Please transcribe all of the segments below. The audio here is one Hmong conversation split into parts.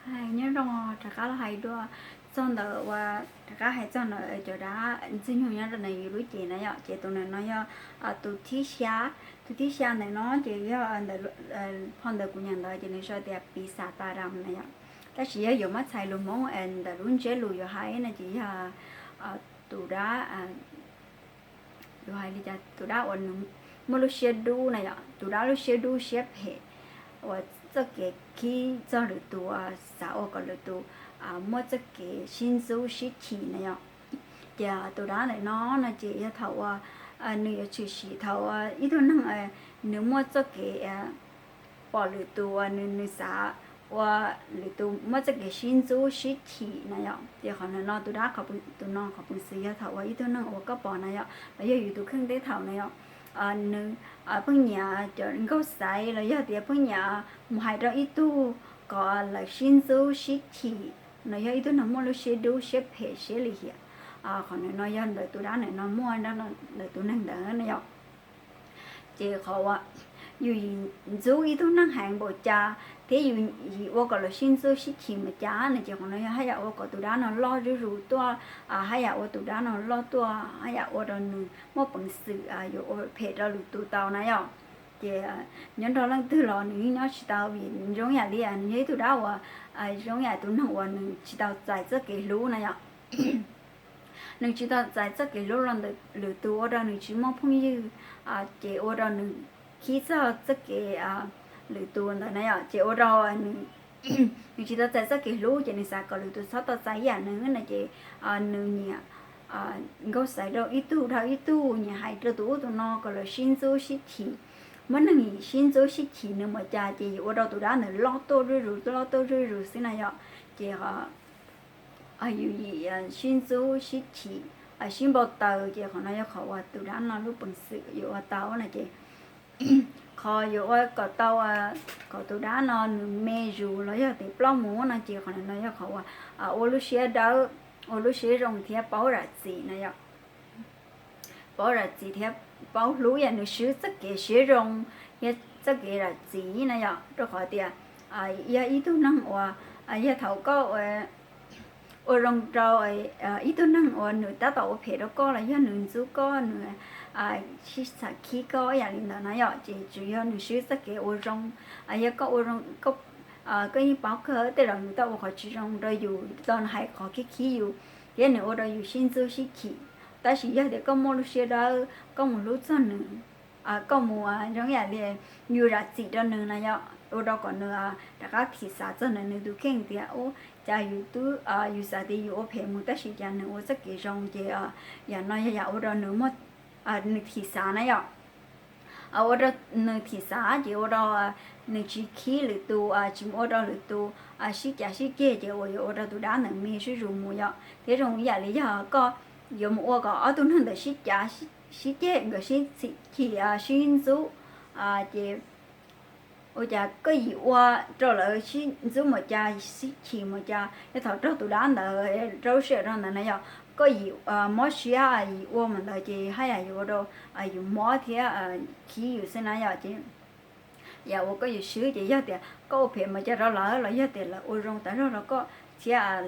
Nyob zoo, rov qab los hais dua txog ntawm uas rov qab hais txog ntawm cov dab ntxwg nyoog nyob rau ntawm yus lub cev na yom. Ces tus ntawm no yog tus thib xya. Tus thib xya ntawm no ces yog ntawm, phau ntawv kuv nyeem ntawd ces nws sau tias piv xav tas ram na yom. Tab sis yog yuav muab txhais lus Hmoob ntawm lub ntsiab lus yuav hais no ces yog tus dab, yuav hais li cas, tus dab uas nws muaj lub siab dub na yom, tus dab lub siab dub siab phem, uas txoj kev khib txog lwm tus, xav ua kom lwm tus muaj txoj kev sib ntxub sib chim na yom. Ces tus dab ntawm no no ces yog thaum uas nws yuav tshwm sim thaum ib tug neeg nws muaj txoj kev pom lwm tus uas nws, nws xav ua lwm tus muaj txoj kev sib ntxub sib chim na yom. Ces qhov ntawm no tus dab, tus no qhov peev xwm yog thaum uas ib tug neeg uas koj pom na yom, los yog yus tus kheej teb thaum na yom, nws pheej nyiam cov nkauj xaiv los yog tias pheej nyiam mus hais rau ib tug kom lawv sib ntxub sib chim, no yog ib tug neeg muaj lub siab dub siab phem siab lim hiam. Qhov ntawm no yog ntawm tus dab ntawm no muaj ntawm tus neeg ntawd na yom. Ces qhov uas yus yim ntxub ib tug neeg heev npaum cas thiab yus yim ua kom lawv sib ntxub sib chim npaum cas no ces qhov no yog haj yam ua kom tus dab no loj zuj zus tuaj, haj yam ua tus dab no loj tuaj, haj yam ua rau nws muaj peev xwm yuav ua phem rau lwm tus tau na yom. Ces nyob nrog leej twg los nws yeej nyob tsis tau vim zoo yam li nws yog ib tug dab uas zoo yam tus neeg uas nws tsis tau txais txoj kev hlub na yom. Nws tsis tau txais txoj kev hlub los ntawm lwm tus ua rau nws tsis muaj phooj ywg, ces ua rau nws khib txog txoj kev lwm tus ntawd na yom. Ces ua rau nws tsis tau txais txoj kev hlub ces nws xav kom lwm tus txhob tau txais ib yam nws na ces nws nyiam nkauj xaiv rau ib tug dhau ib tug, nyiam hais rau tus ub tus no kom lawv sib ntxub sib chim. Muab neeg yim sib ntxub sib chim nws npaum cas ces yus ua rau tus dab ntawd loj tuaj zuj zus, loj tuaj zuj zus xwb na yom. Ces yus yim sib ntxub sib chim, sib npau taws ces qhov no yog qhov uas tus dab no lub peev xwm yuav ua tau na ces qhov yuav ua kom tau kom tus dab no nws me zus los yog tias ploj mus no ces qhov no yog qhov uas ua lub siab dawb, ua lub siab zoo thiab paub zam txim na yom. Paub zam txim thiab paub hlub yam nws swb txoj kev siab zoo thiab txoj kev zam txim na yom. Rau qhov tias yog ib tug neeg uas, yog thaum koj ua zoo rau ib tug neeg uas nws tab tom ua phem rau koj los yog nws ntxub koj, nws sib txham khib koj yam li ntawd na yom, ces tsuas yog nws swb txoj kev ua zoo. Yog koj ua zoo, koj yeej paub kawg tej zaum nws tau ua qhov tsis zoo rau yus, tau hais qhov khib khib yus thiab nws ua rau yus sib ntxub sib chim. Tab sis yog tias koj muaj lub siab dawb, koj mus hlub txog nws, koj mus zoo yam li yus zam txim rau nws na yom, ua rau kom nws rov qab thim xav txog nws, nws tus kheej tias ub, cas yus twb, yus xav tias yus ua phem mus tab sis cas nws ua txoj kev zoo ces yam no yog yam ua rau nws muaj, nws thim xav na yom. Ua rau nws thim xav ces ua rau nws tsis khib lwm tus, tsis ua rau lwm tus sib cav sib ceg ces uas yuav ua rau tus dab ntawd me zuj zus mus yom. Thiab zoo ib yam li yog koj yuav mus ua kom ob tug neeg ntawd sib cav sib ceg, nkawd sib txhim chim sib ntxub, ces ua cas koj yim ua rau lawv sib ntxub mus cas, sib chim mus cas, yog thaum raug tus dab ntawd rau lub sij hawm rau ntawd na yom, koj yim mob siab yim ua mus ntawd ces haj yam yuav ua rau yus mob thiab khib yus xwb na yom. Ces yam uas koj yuav swb ces yog tias koj ua phem mus cas rau lawv los yog tias lawv ua zoo tas zog rau koj thiab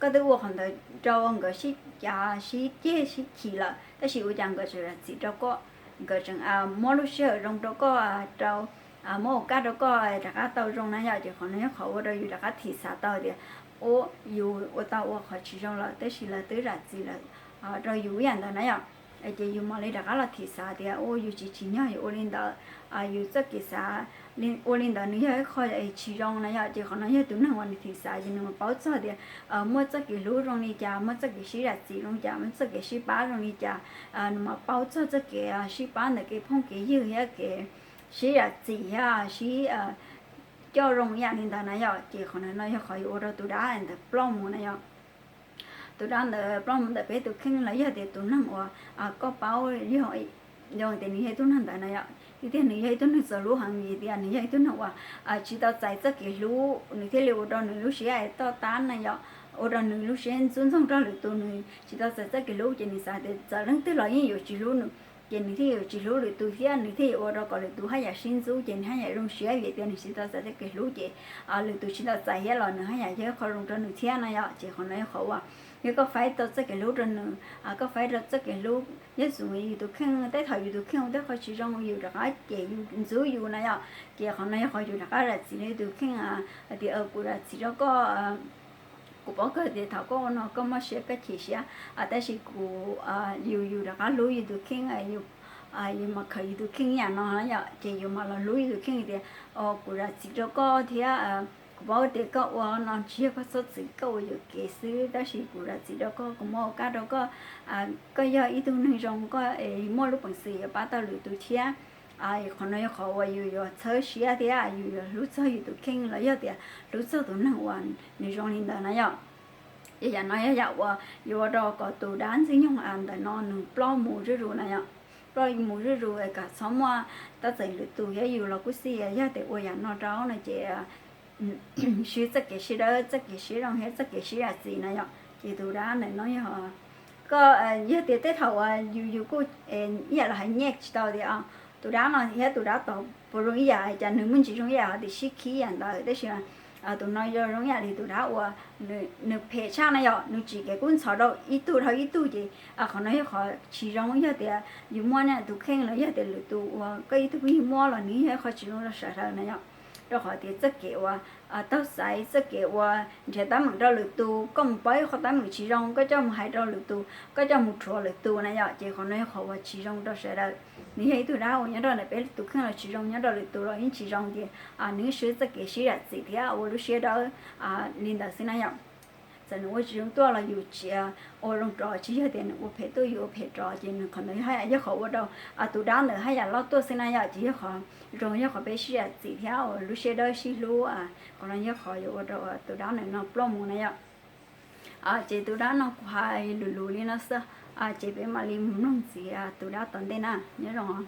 koj twb ua qhov ntawd rau nkawd sib cav sib ceg sib chim lawm tab sis ua cas nkawd tseem zam txim rau koj, nkawd tseem muab lub sij hawm zoo rau koj, rau, muab ua kab rau koj rov qab tau zoo na yom. Ces qhov no yog qhov ua rau yus rov qab thim xav tau tias ua, yus ua tau ua qhov tsis zoo lawm tab sis lawv twb zam txim lawm rau yus ib yam ntawd na yom. Ces yus mam li rov qab los thim xav tias ua yus tsis tsim nyog yuav ua li ntawd, yus txoj kev xav ua li ntawd nws yog ib qho tsis zoo na yom. Ces qhov no yog tus neeg uas nws thim xav ces nws mam paub txog tias muaj txoj kev hlub zoo li cas, muaj txoj kev sib zam txim zoo li cas, muaj txoj kev sib pab zoo li cas, nws mam paub txog txoj kev sib pab ntawm kev phooj kev ywg thiab kev sib zam txim thiab sib coj zoo ib yam li ntawd na yom. Ces qhov no yog qhov yuav ua rau tus dab ntawd ploj mus na yom. Tus dab ntawd ploj mus ntawm peb tus kheej los yog tias tus neeg uas koj paub yog, yog tias nws yog ib tug neeg ntawd na yom, tiag tiag nws yog ib tug neeg txawv hlub heev vim tias nws yog ib tug neeg uas tsis tau txais txoj kev hlub nws thiaj li ua rau nws lub siab toj tab na yom, ua rau nws lub siab ntxub ntxoog rau lwm tus, nws tsis tau txais txoj kev hlub ces nws xav tias txawm leej twg los yeej yuav tsis hlub nws. ces nws thiaj yuav tsis hlub lwm tus thiab nws thiaj yuav ua rau kom lwm tus haj yam sib ntxub ces nws haj yam zoo siab vim tias nws tsis tau txais txoj kev hlub ces lwm tus tsis tau txais thiab los nws haj yam yog ib qho zoo rau nws thiab no yom. Ces qhov no yog qhov uas yog koj faib tau txoj kev hlub rau nws, koj faib rau txoj kev hlub, yog xws yus tus kheej tej thaum yus tus kheej ua tej qhov tsis zoo yus rov qab cem yus ntxub yus na yom, ces qhov no yog qhov yus rov qab zam txim rau yus tus kheej hais tias kuv zam txim rau koj, kuv paub kawg tias thaum koj ua no koj mob siab koj chim siab, tab sis kuv, yus yus rov qab hlub yus tus kheej, yus mas khaws yus tus kheej ib yam no yom, ces yus mas los hlub yus tus kheej tias kuv zam txim rau koj thiab kuv paub tias koj ua no tsis yog koj txhob txwm koj ua yuam kev xwb tab sis kuv zam txim rau koj, kuv muab ua kab rau koj, koj yog ib tug neeg zoo koj muaj lub peev xwm yuav pab tau lwm tus thiab. Qhov no yog qhov uas yus yuav txhawb siab thiab yus yuav hlub txog yus tus kheej los yog tias hlub txog tus neeg uas nws zoo li ntawd na yom. Ces yam no yog yam uas yuav ua rau kom tus dab ntxwg nyoog ntawm no nws ploj mus zuj zus na yom. Ploj mus zuj zus kom txhob muaj, tab txawm lwm tus thiab yus los kuj xij, yog tias ua yam no rau no ces swb txoj kev sib dawb, txoj kev sib zoo thiab txoj kev sib zam txim na yom. Ces tus dab ntawm no yog koj, yog tias tej thaum uas yus yus kuj ib yam los hais nyiaj tsis tau tias tus dab no thiab tus dab tod puas zoo ib yam, cas nws muaj ntsis zoo ib yam ho tias sib khib yam ntawd tab sis tus no yog zoo ib yam li tus dab uas nws phem tshaj na yom, nws tsim kev kub ntxhov rau ib tug dhau ib tug ces qhov no yog qhov tsis zoo. Yog tias yus muaj tus kheej los yog tias lwm tus uas koj ib tug phooj ywg muab los nws yog ib qho tsis zoo rau sawv daws na yom. Rau qhov tias txoj kev uas taug xaiv, txoj kev uas nrhiav teeb meem rau lwm tus, koj mus paub ib qho teeb meem tsis zoo koj coj mus hais rau lwm tus, koj coj mus rhuav lwm tus na yom, ces qhov no yog qhov uas tsis zoo rau sawv daws. Nws yog ib tug dab uas nyob rau ntawm peb tus kheej los tsis zoo, nyob rau lwm tus los yeej tsis zoo ces nws swb txoj kev sib zam txim thiab ua lub siab dawb li ntawd xwb na yom. Txawm nws ua tsis zoo tuaj los yus tsis ua zoo rov, tsis yog tias nws ua phem tuaj yus ua phem rov, ces nws qhov ntawd yog qhov ua rau tus dab ntawd haj yam loj tuaj xwb na yom. Ces yog qhov zoo yog qhov peb sib zam txim thiab ua lub siab dawb sib hlub, qhov no yog qhov yuav ua rau tus dab ntawm no ploj mus na yom. Ces tus dab no kuv hais lus lus li no xwb, ces peb mam li mus mloog ntxiv tus dab tom ntej na, nyob zoo.